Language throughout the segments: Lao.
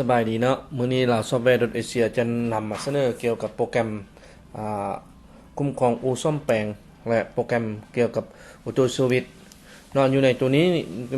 ສະບາຍດີເນາະ, ມື້ນີ້ລາວຊອບແວດອດເອເຊຍຈະນຳມາສະເໜີກ່ຽວກັບໂປຣແກຣມ ອາ ຄຸ້ມຄອງອູ່ສ້ອມແປງ ແລະ ໂປຣແກຣມກ່ຽວກັບອູ່ໂຕຍເຊີວິດເນາະ. ຢູ່ໃນໂຕນີ້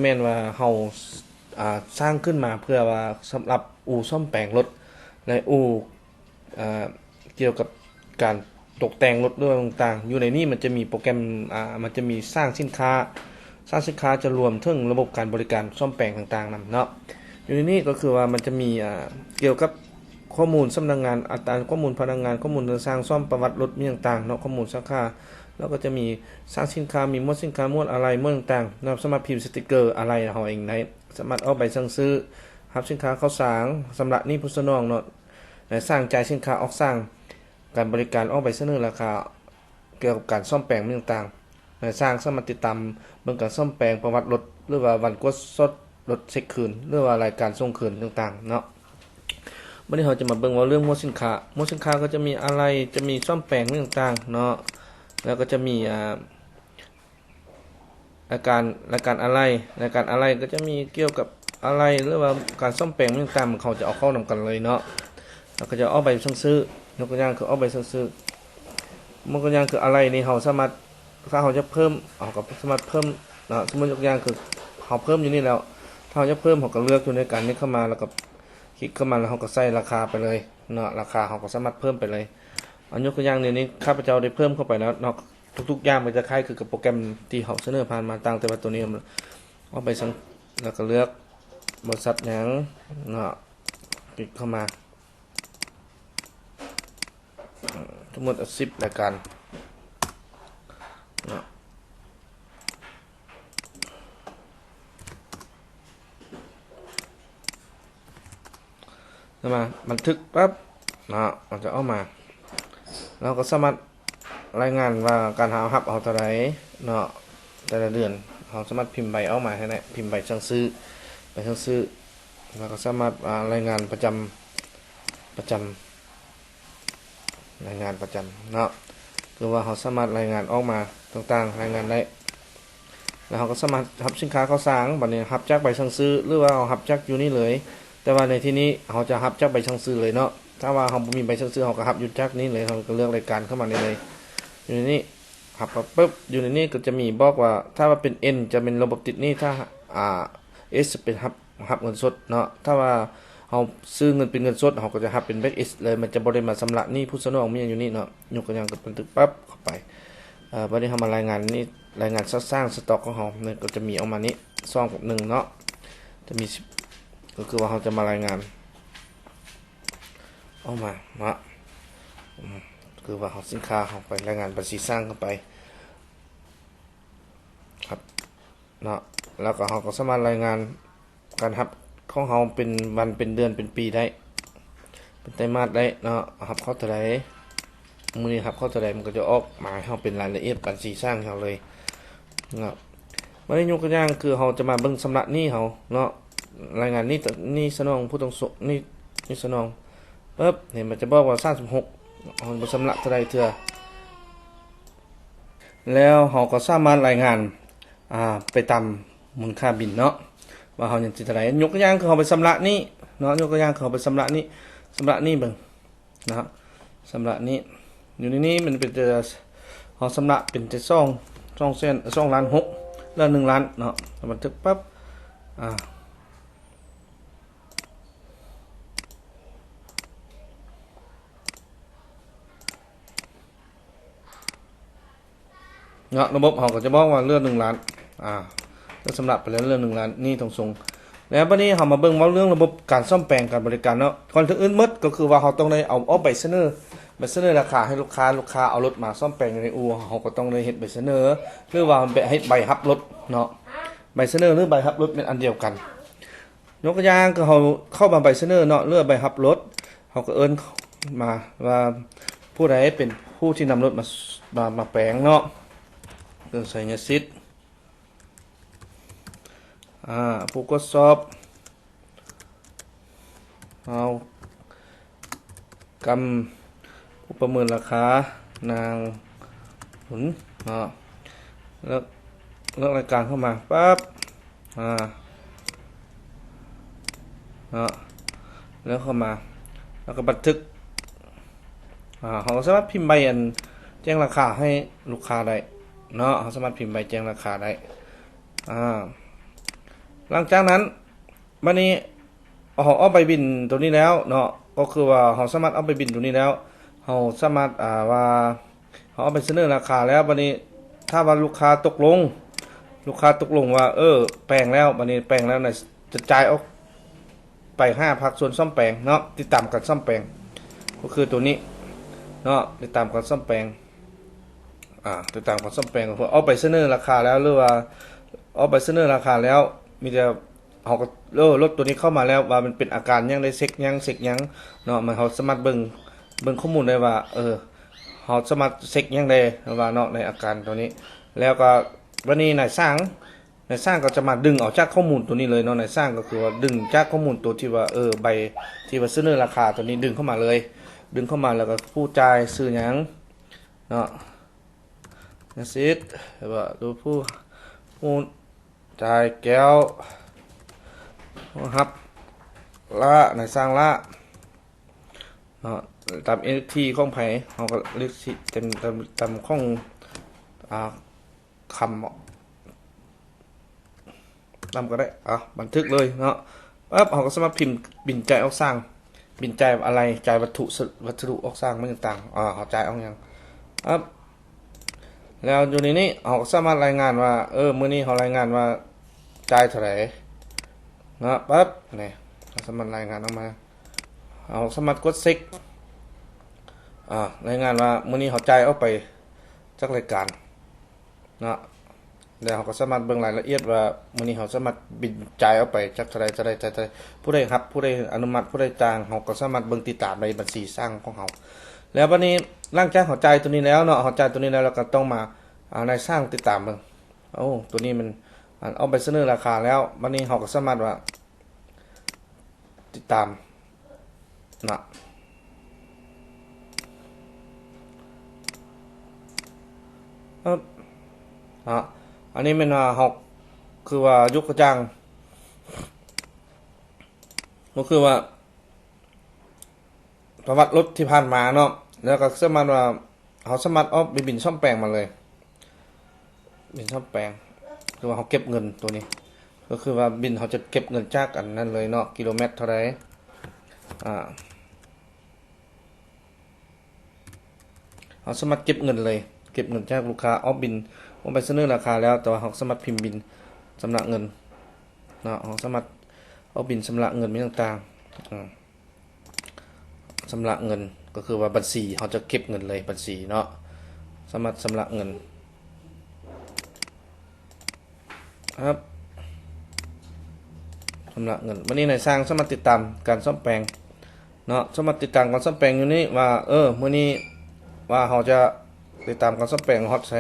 ແມ່ນວ່າເຮົາ ອາ ສ້າງຂຶ້ນມາເພື່ອວ່າສຳລັບອູ່ສ້ອມແປງລົດ ແລະ ອູ່ ອາ ກ່ຽວກັບການຕົກແຕ່ງລົດ ຫຼືວ່າຕ່າງໆ. ຢູ່ໃນນີ້ມັນຈະມີໂປຣແກຣມ ອາ ມັນຈະມີສ້າງສິນຄ້າ, ສ້າງສິນຄ້າຈະລວມເຖິງລະບົບການບໍລິການສ້ອມແປງຕ່າງໆນຳເນາະ. ຢູ່ໃນນີ້ກໍຄືວ່າມັນຈະມີ ອາ ກ່ຽວກັບຂໍ້ມູນສຳນັກງານ, ອັດຕາຂໍ້ມູນພະນັກງານ, ຂໍ້ມູນເລື່ອງຊ່າງສ້ອມ, ປະຫວັດລົດ ມີຫຍັງຕ່າງເນາະ, ຂໍ້ມູນສາຂາ, ແລ້ວກໍຈະມີສ້າງສິນຄ້າ, ມີໝວດສິນຄ້າ, ໝວດອາໄລ, ໝວດຕ່າງໆເນາະ. ສາມາດພິມສະຕິກເກີອາໄລເຮົາເອງໄດ້, ສາມາດອອກໃບສັ່ງຊື້, ຮັບສິນຄ້າເຂົ້າສາງ, ຊຳລະໜີ້ຜູ້ສະໜອງເນາະ, ແລະ ສ້າງຈ່າຍສິນຄ້າ, ອອກສ້າງການບໍລິການ, ອອກໃບສະເໜີລາຄາ ກ່ຽວກັບການສ້ອມແປງຕ່າງໆ ແລະ ຊ່າງສາມາດຕິດຕາມເບິ່ງການສ້ອມແປງ, ປະຫວັດລົດ ຫຼືວ່າວັນກວດສອບລົດ, ເຊັກຄືນ ຫຼືວ່າລາຍການສົ່ງຄືນຕ່າງໆເນາະ. ບັດນີ້ເຮົາຈະມາເບິ່ງເວົ້າເລື່ອງໝວດສິນຄ້າ. ໝວດສິນຄ້າກໍຈະມີອາໄຫຼ່, ຈະມີສ້ອມແປງຕ່າງໆເນາະ, ແລ້ວກໍຈະມີ ອາ ລາຍການ, ລາຍການອາໄຫຼ່, ລາຍການອາໄຫຼ່ກໍຈະມີກ່ຽວກັບອາໄຫຼ່ ຫຼືວ່າການສ້ອມແປງຕ່າງໆ, ເຂົາຈະເອົາເຂົ້ານຳກັນເລີຍເນາະ. ແລ້ວກໍຈະອອກໃບສັ່ງຊື້, ຍົກຕົວຢ່າງຄືອອກໃບສັ່ງຊື້, ຍົກຕົວຢ່າງຄືອາໄຫຼ່ນີ້ ເຮົາສາມາດ, ຖ້າເຮົາຢາກເພີ່ມ ເຮົາກໍສາມາດເພີ່ມເນາະ. ສົມມຸດຍົກຕົວຢ່າງຄືເຮົາເພີ່ມຢູ່ນີ້ແລ້ວ, ຖ້າເຮົາຢາກເພີ່ມ ເຮົາກໍເລືອກຢູ່ໃນການນີ້ເຂົ້າມາ ແລ້ວກໍຄລິກເຂົ້າມາ ແລ້ວເຮົາກໍໃສ່ລາຄາໄປເລີຍເນາະ, ລາຄາເຮົາກໍສາມາດເພີ່ມໄປເລີຍ. ເອົາ ຍົກຕົວຢ່າງ ດຽວນີ້ຂ້າພະເຈົ້າໄດ້ເພີ່ມເຂົ້າໄປແລ້ວເນາະ, ທຸກໆຢ່າງມັນຈະຄ້າຍຄືກັບໂປຣແກຣມທີ່ເຮົາສະເໜີຜ່ານມາ, ຕ່າງແຕ່ວ່າໂຕນີ້ເອົາໄປສັ່ງ ແລ້ວກໍເລືອກບໍລິສັດຫຍັງເນາະ, ຄລິກເຂົ້າມາ, ສົມມຸດເອົາສິບລາຍການເນາະ. ເຂົ້າມາບັນທຶກປັບເນາະ, ມັນຈະອອກມາ, ເຮົາກໍສາມາດລາຍງານວ່າການເຮົາຮັບເອົາເທົ່າໃດເນາະ, ແຕ່ລະເດືອນເຮົາສາມາດພິມໃບອອກມາໃຫ້ໄດ້, ພິມໃບສັ່ງຊື້, ໃບສັ່ງຊື້, ເຮົາກໍສາມາດ ອາ ລາຍງານປະຈຳ, ປະຈຳ ລາຍງານປະຈຳເນາະ, ຄືວ່າເຮົາສາມາດລາຍງານອອກມາຕ່າງໆ ລາຍງານໄດ້, ແລ້ວເຮົາກໍສາມາດຮັບສິນຄ້າເຂົ້າສາງ. ບັດນີ້ຮັບຈາກໃບສັ່ງຊື້ ຫຼືວ່າເຮົາຮັບຈາກຢູ່ນີ້ເລີຍ, ແຕ່ວ່າໃນທີ່ນີ້ເຮົາຈະຮັບຈາກໃບສັ່ງຊື້ເລີຍເນາະ. ຖ້າວ່າເຮົາບໍ່ມີໃບສັ່ງຊື້ ເຮົາກໍຮັບຢູ່ຈາກນີ້ເລີຍ, ເຮົາກໍເລືອກລາຍການເຂົ້າມານີ້ເລີຍ. ຢູ່ໃນນີ້ ຮັບປຶບ, ຢູ່ໃນນີ້ກໍຈະມີບອກວ່າ ຖ້າວ່າເປັນ N ຈະເປັນລະບົບຕິດໜີ້, ຖ້າ ອາ S ເປັນຮັບ ຮັບເງິນສົດເນາະ. ຖ້າວ່າເຮົາຊື້ເງິນເປັນເງິນສົດ ເຮົາກໍຈະຮັບເປັນແບບ S ເລີຍ, ມັນຈະບໍ່ໄດ້ມາຊຳລະໜີ້ຜູ້ສະໜອງ ມີຫຍັງຢູ່ນີ້ເນາະ. ຍົກຕົວຢ່າງກໍບັນທຶກປັບເຂົ້າໄປ, ເອີ ບັດນີ້ເຮົາມາລາຍງານນີ້, ລາຍງານສ້າງສະຕັອກຂອງເຮົາ, ມັນກໍຈະມີອອກມານີ້ ສອງກັບໜຶ່ງເນາະ, ຈະມີສິບ ກໍຄືວ່າເຮົາຈະມາລາຍງານ ອອກມາເນາະ, ອືມ ຄືວ່າເຮົາ ສິນຄ້າເຮົາໄປລາຍງານບັນຊີສ້າງເຂົ້າໄປ ຮັບເນາະ, ແລ້ວກໍເຮົາກໍສາມາດລາຍງານການຮັບຂອງເຮົາເປັນວັນ ເປັນເດືອນ ເປັນປີໄດ້, ເປັນໄຕມາດໄດ້ເນາະ, ຮັບເຂົ້າເທົ່າໃດ ມື້ນີ້ຮັບເຂົ້າເທົ່າໃດ, ມັນກໍຈະອອກມາໃຫ້ເຮົາເປັນລາຍລະອຽດບັນຊີສ້າງໃຫ້ເຮົາເລີຍເນາະ. ບັດນີ້ຍົກຕົວຢ່າງຄືເຮົາຈະມາເບິ່ງຊຳລະໜີ້ເຮົາເນາະ, ລາຍງານໜີ້ ໜີ້ສະໜອງຜູ້ຕ້ອງສົງ ໜີ້ ໜີ້ສະໜອງ ປຶບ ເຫັນມັນຈະບອກວ່າສາມສິບຫົກ ເຮົາບໍ່ຊຳລະເທົ່າໃດເທື່ອ, ແລ້ວເຮົາກໍສາມາດລາຍງານ ອາ ໄປຕາມມູນຄ່າບິນເນາະ ວ່າເຮົາຍັງຕິດເທົ່າໃດ. ຍົກຕົວຢ່າງຄືເຮົາໄປຊຳລະໜີ້ເນາະ, ຍົກຕົວຢ່າງຄືເຮົາໄປຊຳລະໜີ້ ຊຳລະໜີ້ເບິ່ງ ນະ ຊຳລະນີ້ ຢູ່ໃນນີ້ມັນເປັນແຕ່ ເຮົາຊຳລະເປັນແຕ່ສອງ ສອງແສນ ສອງລ້ານຫົກ ແລ້ວໜຶ່ງລ້ານເນາະ, ບັນທຶກປັບ ອາ ເນາະ ລະບົບເຮົາກໍຈະບອກວ່າເຫຼືອໜຶ່ງລ້ານ ອາ ເຮົາຊຳລະໄປແລ້ວເຫຼືອໜຶ່ງລ້ານ ໜີ້ຕ້ອງສົ່ງ. ແລ້ວບັດນີ້ເຮົາມາເບິ່ງເວົ້າເລື່ອງລະບົບການສ້ອມແປງການບໍລິການເນາະ. ກ່ອນອື່ນໝົດກໍຄືວ່າເຮົາຕ້ອງໄດ້ເອົາອອກໃບສະເໜີ ໃບສະເໜີລາຄາໃຫ້ລູກຄ້າ, ລູກຄ້າເອົາລົດມາສ້ອມແປງຢູ່ໃນອູ່ ເຮົາກໍຕ້ອງໄດ້ເຮັດໃບສະເໜີ ຫຼືວ່າເຮັດໃບຮັບລົດເນາະ. ໃບສະເໜີ ຫຼື ໃບຮັບລົດແມ່ນອັນດຽວກັນ. ຍົກຕົວຢ່າງຄືເຮົາເຂົ້າມາໃບສະເໜີເນາະ ຫຼື ໃບຮັບລົດ ເຮົາກໍເອີ້ນມາວ່າຜູ້ໃດເປັນຜູ້ທີ່ນຳລົດມາ ມາ ມາແປງເນາະ, ເປັນໄຊຍະສິດ ອາ ຜູ້ກວດສອບ ເຮົາ ກຳ ຜູ້ປະເມີນລາຄາ ນາງ ຫຸນ ເນາະ. ເລືອກ ເລືອກລາຍການເຂົ້າມາປັບ ອາ ເນາະ, ແລ້ວເຂົ້າມາ ແລ້ວກໍບັນທຶກ ອາ ເຮົາກໍສາມາດພິມໃບອັນແຈ້ງລາຄາໃຫ້ລູກຄ້າໄດ້ເນາະ, ເຮົາສາມາດພິມໃບແຈ້ງລາຄາໄດ້. ອາ ຫຼັງຈາກນັ້ນ ບັດນີ້ເຮົາເອົາໃບບິນໂຕນີ້ແລ້ວເນາະ, ກໍຄືວ່າເຮົາສາມາດເອົາໃບບິນໂຕນີ້ແລ້ວ ເຮົາສາມາດ ອາ ວ່າເຮົາເອົາໄປສະເໜີລາຄາແລ້ວ, ບັດນີ້ຖ້າວ່າລູກຄ້າຕົກລົງ ລູກຄ້າຕົກລົງວ່າ ເອີ ແປງແລ້ວ, ບັດນີ້ແປງແລ້ວນະ ຈະຈ່າຍອອກ ໄປຫາພາກສ່ວນສ້ອມແປງເນາະ, ຕິດຕາມການສ້ອມແປງ ກໍຄືໂຕນີ້ເນາະ, ຕິດຕາມການສ້ອມແປງ ອາ ຕິດຕາມການສ້ອມແປງ ເພື່ອເອົາໄປສະເໜີລາຄາແລ້ວ ຫຼືວ່າເອົາໄປສະເໜີລາຄາແລ້ວ ມີແຕ່ເຮົາກໍ ເອີ ລົດໂຕນີ້ເຂົ້າມາແລ້ວ ວ່າມັນເປັນອາການຫຍັງ ໄດ້ເຊັກຫຍັງ ເຊັກຫຍັງເນາະ, ມັນ ເຮົາສາມາດເບິ່ງ ເບິ່ງຂໍ້ມູນໄດ້ວ່າ ເອີ ເຮົາສາມາດເຊັກຫຍັງໄດ້ວ່າເນາະ ໃນອາການໂຕນີ້. ແລ້ວກໍບັດນີ້ນາຍຊ່າງ ນາຍຊ່າງກໍຈະມາດຶງເອົາຈາກຂໍ້ມູນໂຕນີ້ເລີຍເນາະ, ນາຍຊ່າງກໍຄືວ່າດຶງຈາກຂໍ້ມູນໂຕທີ່ວ່າ ເອີ ໃບທີ່ວ່າສະເໜີລາຄາໂຕນີ້ດຶງເຂົ້າມາເລີຍ, ດຶງເຂົ້າມາແລ້ວກໍຜູ້ຈ່າຍຊື່ຫຍັງເນາະ, ນາຊິດ ຫຼືວ່າ ຫຼືຜູ້ ຜູ້ຈ່າຍແກ້ວ ຜູ້ຮັບລະ ນາຍຊ່າງລະເນາະ, ຕາມເອັນເອັຟທີຂອງໃຜ ເຮົາກໍເລືອກຊິເຕັມຕາມ ຕາມຂອງ ອາ ຄຳເນາະ ນຳກໍໄດ້ ເອົາ ບັນທຶກເລີຍເນາະ. ປັບ ເຮົາກໍສາມາດພິມບິນຈ່າຍອອກສ້າງ ບິນຈ່າຍອາໄຫຼ່ ຈ່າຍວັດຖຸ ວັດສະດຸອອກສ້າງ ມັນຕ່າງໆ ເຮົາຈ່າຍອອກຫຍັງ ປັບ ແລ້ວຢູ່ໃນນີ້ເຮົາກໍສາມາດລາຍງານວ່າ ເອີ ມື້ນີ້ເຮົາລາຍງານວ່າຈ່າຍເທົ່າໃດເນາະ. ປັບ ນີ້ ເຮົາສາມາດລາຍງານອອກມາ ເຮົາສາມາດກົດເຊັກ ອາ ລາຍງານວ່າມື້ນີ້ເຮົາຈ່າຍອອກໄປຈັກລາຍການ ເນາະ, ແລ້ວເຮົາກໍສາມາດເບິ່ງລາຍລະອຽດວ່າ ມື້ນີ້ເຮົາສາມາດບິນຈ່າຍອອກໄປຈັກເທົ່າໃດ ເທົ່າໃດ ເທົ່າໃດ ຜູ້ໃດຮັບ ຜູ້ໃດອະນຸມັດ ຜູ້ໃດຈ້າງ ເຮົາກໍສາມາດເບິ່ງຕິດຕາມໃນບັນຊີຊ່າງຂອງເຮົາ. ແລ້ວບັດນີ້ ຫຼັງຈາກເຮົາຈ່າຍໂຕນີ້ແລ້ວເນາະ ເຮົາຈ່າຍໂຕນີ້ແລ້ວ ແລ້ວກໍຕ້ອງມາ ອາ ໃນຊ່າງຕິດຕາມເບິ່ງ. ໂອ້ ໂຕນີ້ມັນ ອາ ເອົາໄປສະເໜີລາຄາແລ້ວ ບັດນີ້ເຮົາກໍສາມາດວ່າ ຕິດຕາມນະ ເອີ ນະ ອັນນີ້ແມ່ນວ່າເຮົາ ຄືວ່າຍົກຕົວຢ່າງ ກໍຄືວ່າປະຫວັດລົດທີ່ຜ່ານມາເນາະ, ແລ້ວກໍສາມາດວ່າ ເຮົາສາມາດເອົາໄປບິນສ້ອມແປງມາເລີຍ. ບິນສ້ອມແປງ ຄືວ່າເຮົາເກັບເງິນໂຕນີ້ ກໍຄືວ່າບິນເຮົາຈະເກັບເງິນຈາກອັນນັ້ນເລີຍເນາະ, ກິໂລແມັດເທົ່າໃດ ອາ ເຮົາສາມາດເກັບເງິນເລີຍ, ເກັບເງິນຈາກລູກຄ້າ. ເອົາບິນ ເອົາໃບສະເໜີລາຄາແລ້ວ, ແຕ່ວ່າເຮົາສາມາດພິມບິນຊຳລະເງິນເນາະ, ເຮົາສາມາດເອົາບິນຊຳລະເງິນມີຕ່າງໆ ອາ ຊຳລະເງິນ ກໍຄືວ່າບັນຊີ ເຮົາຈະເກັບເງິນເລີຍ ບັນຊີເນາະ, ສາມາດຊຳລະເງິນ ຄັບ ຊຳລະເງິນ. ບັດນີ້ນາຍຊ່າງສາມາດຕິດຕາມການສ້ອມແປງເນາະ, ສາມາດຕິດຕາມການສ້ອມແປງຢູ່ນີ້ວ່າ ເອີ ມື້ນີ້ວ່າເຮົາຈະຕິດຕາມການສ້ອມແປງຮອດໃສ,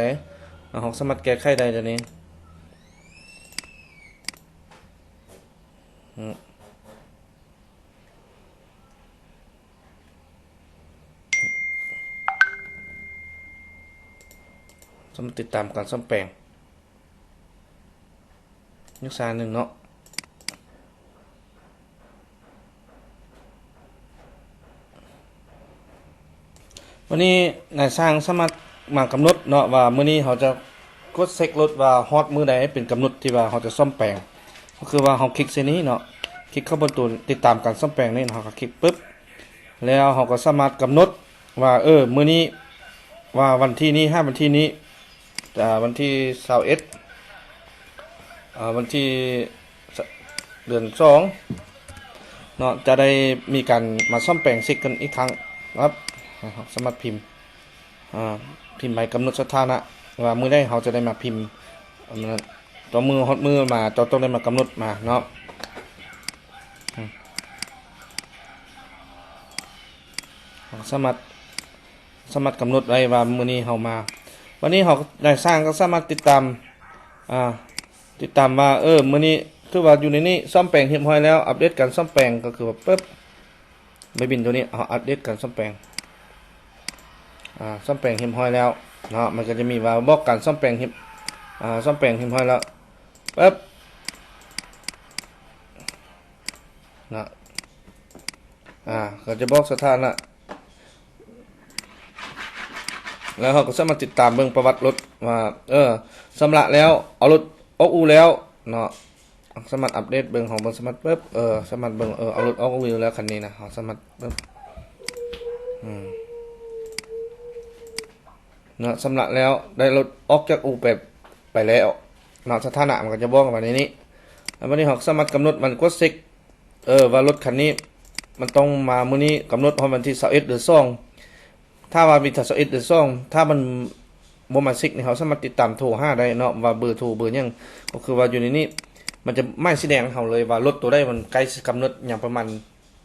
ເຮົາສາມາດແກ້ໄຂໄດ້ດຽວນີ້. ສາມາດຕິດຕາມການສ້ອມແປງ ຍັງຊາໜຶ່ງເນາະ. ວັນນີ້ນາຍຊ່າງສາມາດມາກຳນົດເນາະ ວ່າມື້ນີ້ເຮົາຈະກວດເຊັກລົດວ່າຮອດມື້ໃດ ເປັນກຳນົດທີ່ວ່າເຮົາຈະສ້ອມແປງ. ກໍຄືວ່າເຮົາຄລິກໃສ່ນີ້ເນາະ, ຄລິກເຂົ້າເບິ່ງໂຕຕິດຕາມການສ້ອມແປງນີ້, ເຮົາກໍຄລິກປຶບ ແລ້ວເຮົາກໍສາມາດກຳນົດວ່າ ເອີ ມື້ນີ້ ວ່າວັນທີນີ້ຫາວັນທີນີ້ ອາ ວັນທີຊາວເອັດ ອາ ວັນທີ ເດືອນສອງເນາະ ຈະໄດ້ມີການມາສ້ອມແປງເຊັກກັນອີກຄັ້ງ. ປັບ ເຮົາສາມາດພິມ ອາ ພິມໃບກຳນົດສະຖານະ ວ່າມື້ໃດເຮົາຈະໄດ້ມາພິມ ອັນນັ້ນ ຕໍ່ມື້ຮອດມື້ມາ ເຈົ້າຕ້ອງໄດ້ມາກຳນົດມາເນາະ. ອາ ເຮົາສາມາດ ສາມາດກຳນົດໄດ້ວ່າມື້ນີ້ເຮົາມາ, ວັນນີ້ເຮົາ ນາຍຊ່າງກໍສາມາດຕິດຕາມ ອາ ຕິດຕາມວ່າ ເອີ ມື້ນີ້ຖືວ່າຢູ່ໃນນີ້ສ້ອມແປງຮຽບຮ້ອຍແລ້ວ, ອັບເດດການສ້ອມແປງ ກໍຄືວ່າປຶບ ໃບບິນໂຕນີ້ ເຮົາອັບເດດການສ້ອມແປງ ອາ ສ້ອມແປງຮຽບຮ້ອຍແລ້ວເນາະ, ມັນກໍຈະມີວ່າບອກການສ້ອມແປງຮຽບ ອາ ສ້ອມແປງຮຽບຮ້ອຍແລ້ວ ປຶບ ເນາະ. ອ່າ ເຂົາຈະບອກສະຖານະ ແລ້ວເຮົາກໍສາມາດຕິດຕາມເບິ່ງປະຫວັດລົດວ່າ ເອີ ຊຳລະແລ້ວ ເອົາລົດອອກອູ່ແລ້ວເນາະ. ສາມາດອັບເດດເບິ່ງ ເຮົາເບິ່ງສາມາດປຶບ ເອີ ສາມາດເບິ່ງ ເອີ ເອົາລົດອອກອູ່ແລ້ວຄັນນີ້ນະ ເຮົາສາມາດປຶບ ອືມ ເນາະ ຊຳລະແລ້ວ ໄດ້ລົດອອກຈາກອູ່ໄປ ໄປແລ້ວເນາະ ສະຖານະມັນກໍຈະບອກມາໃນນີ້. ແລ້ວບັດນີ້ເຮົາສາມາດກຳນົດ ມັນກວດເຊັກ ເອີ ວ່າລົດຄັນນີ້ມັນຕ້ອງມາມື້ນີ້ ກຳນົດຮອດວັນທີຊາວເອັດເດືອນສອງ ຖ້າວ່າມີແຕ່ຊາວເອັດເດືອນສອງ ຖ້າມັນບໍ່ມາເຊັກນີ້ ເຮົາສາມາດຕິດຕາມໂທຫາໄດ້ເນາະ ວ່າເບີໂທເບີຫຍັງ. ກໍຄືວ່າຢູ່ໃນນີ້ ມັນຈະໝາຍສີແດງໃຫ້ເຮົາເລີຍວ່າລົດໂຕໃດມັນໃກ້ຊິກຳນົດຫຍັງປະມານ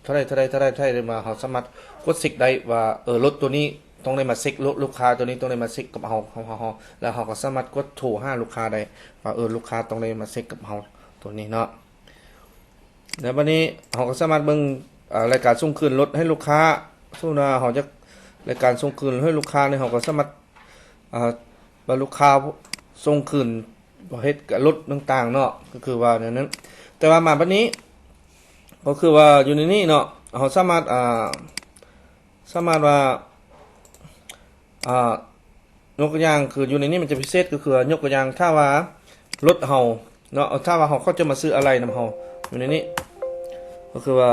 ເທົ່າໃດ ເທົ່າໃດ ເທົ່າໃດ ເທົ່າໃດ ມາ ເຮົາສາມາດກວດເຊັກໄດ້ວ່າ ເອີ ລົດໂຕນີ້ຕ້ອງໄດ້ມາເຊັກ ລູກ ລູກຄ້າໂຕນີ້ຕ້ອງໄດ້ມາເຊັກກັບເຮົາ ເຮົາ ເຮົາ ເຮົາ ແລ້ວເຮົາກໍສາມາດກວດໂທຫາລູກຄ້າໄດ້ວ່າ ເອີ ລູກຄ້າຕ້ອງໄດ້ມາເຊັກກັບເຮົາໂຕນີ້ເນາະ. ແລ້ວບັດນີ້ເຮົາກໍສາມາດເບິ່ງ ເອີ ລາຍການສົ່ງຄືນລົດໃຫ້ລູກຄ້າ. ສົມມຸດວ່າເຮົາຢາກລາຍການສົ່ງຄືນໃຫ້ລູກຄ້ານີ້ ເຮົາກໍສາມາດ ເອີ ວ່າລູກຄ້າສົ່ງຄືນປະເພດກັບລົດຕ່າງໆເນາະ ກໍຄືວ່າແນວນັ້ນ. ແຕ່ວ່າມາບັດນີ້ ກໍຄືວ່າຢູ່ໃນນີ້ເນາະ ເຮົາສາມາດ ອ່າ ສາມາດວ່າ ອ່າ ຍົກຕົວຢ່າງຄືຢູ່ໃນນີ້ມັນຈະພິເສດ ກໍຄືວ່າຍົກຕົວຢ່າງ ຖ້າວ່າລົດເຮົາເນາະ ຖ້າວ່າເຮົາ ເຂົາຈະມາຊື້ອາໄຫຼ່ນຳເຮົາຢູ່ໃນນີ້ ກໍຄືວ່າ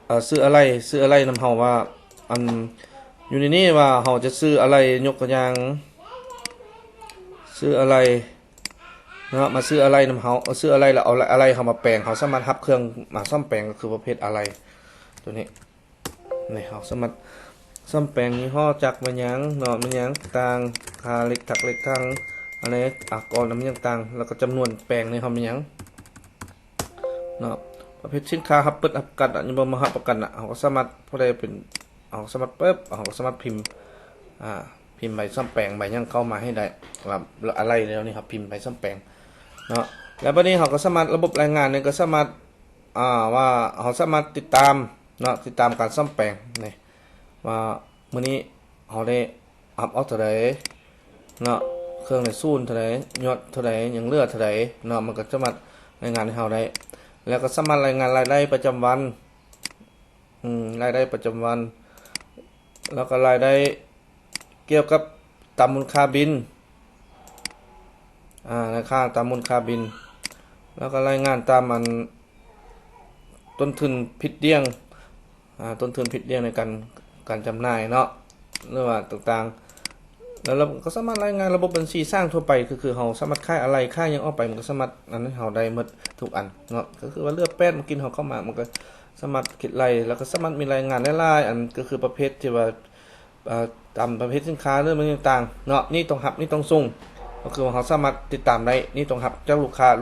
ເອີ ຊື້ອາໄຫຼ່ ຊື້ອາໄຫຼ່ນຳເຮົາວ່າ ອັນ ຢູ່ໃນນີ້ວ່າເຮົາຈະຊື້ອາໄຫຼ່ ຍົກຕົວຢ່າງ ຊື້ອາໄຫຼ່ເນາະ ມາຊື້ອາໄຫຼ່ນຳເຮົາ ເອົາ ຊື້ອາໄຫຼ່ ແລ້ວເອົາອາໄຫຼ່ເຮົາມາແປງ ເຮົາສາມາດຮັບເຄື່ອງມາສ້ອມແປງ ກໍຄືປະເພດອາໄຫຼ່ໂຕນີ້. ນີ້ເຮົາສາມາດສ້ອມແປງຍີ່ຫໍ້ຈັກແມ່ນຫຍັງເນາະ ແມ່ນຫຍັງຕ່າງ ຄ່າເຫຼັກທັກເຫຼັກທັງ ອັນນີ້ອາກອນແມ່ນຫຍັງຕ່າງ ແລ້ວກໍຈຳນວນແປງນີ້ເຮົາແມ່ນຫຍັງ ເນາະ ປະເພດສິນຄ້າຮັບປຶດຮັບກັດ ຍັງບໍ່ມາຮັບປະກັນນະ ເຮົາກໍສາມາດ ຜູ້ໃດເປັນ ເຮົາກໍສາມາດປຶບ ເຮົາກໍສາມາດພິມ ອ່າ ພິມໃບສ້ອມແປງໃບຫຍັງເຂົ້າມາໃຫ້ໄດ້ ວ່າອາໄຫຼ່ແນວນີ້ ເຮົາພິມໃບສ້ອມແປງເນາະ. ແລ້ວບັດນີ້ເຮົາກໍສາມາດ ລະບົບລາຍງານນີ້ກໍສາມາດ ອ່າ ວ່າເຮົາສາມາດຕິດຕາມເນາະ ຕິດຕາມການສ້ອມແປງນີ້ ວ່າມື້ນີ້ເຮົາໄດ້ ຮັບອອກເທົ່າໃດເນາະ ເຄື່ອງໃນສູນເທົ່າໃດ ຍອດເທົ່າໃດ ຍັງເຫຼືອເທົ່າໃດເນາະ ມັນກໍສາມາດລາຍງານໃຫ້ເຮົາໄດ້ ແລ້ວກໍສາມາດລາຍງານລາຍໄດ້ປະຈຳວັນ ອືມ ລາຍໄດ້ປະຈຳວັນ ແລ້ວກໍລາຍໄດ້ກ່ຽວກັບຕາມມູນຄ່າບິນ ອາ ລາຍຄ່າຕາມມູນຄ່າບິນ ແລ້ວກໍລາຍງານຕາມອັນ ຕົ້ນທຶນຜິດດ່ຽງ ອາ ຕົ້ນທຶນຜິດດ່ຽງໃນການ ການຈຳໜ່າຍເນາະ ຫຼືວ່າຕ່າງໆ ແລ້ວເຮົາກໍສາມາດລາຍງານລະບົບບັນຊີສ້າງທົ່ວໄປ ກໍຄືເຮົາສາມາດຂາຍອາໄຫຼ່ ຂາຍຫຍັງອອກໄປ ມັນກໍສາມາດອັນນັ້ນໃຫ້ເຮົາໄດ້ໝົດທຸກອັນເນາະ ກໍຄືວ່າເຫຼືອແປດ ເມື່ອກີ້ເຮົາເຂົ້າມາ ມັນກໍສາມາດຄິດໄລ່ ແລ້ວກໍສາມາດມີລາຍງານຫຼາຍໆອັນ ກໍຄືປະເພດທີ່ວ່າ ເອີ ຕາມປະເພດສິນຄ້າ ຫຼືມັນຕ່າງໆເນາະ ນີ້ຕ້ອງຮັບ ນີ້ຕ້ອງສົ່ງ ກໍຄືວ່າເຮົາສາມາດຕິດຕາມໄດ້ ນີ້ຕ້ອງຮັບຈາກລູກຄ້າ ລູ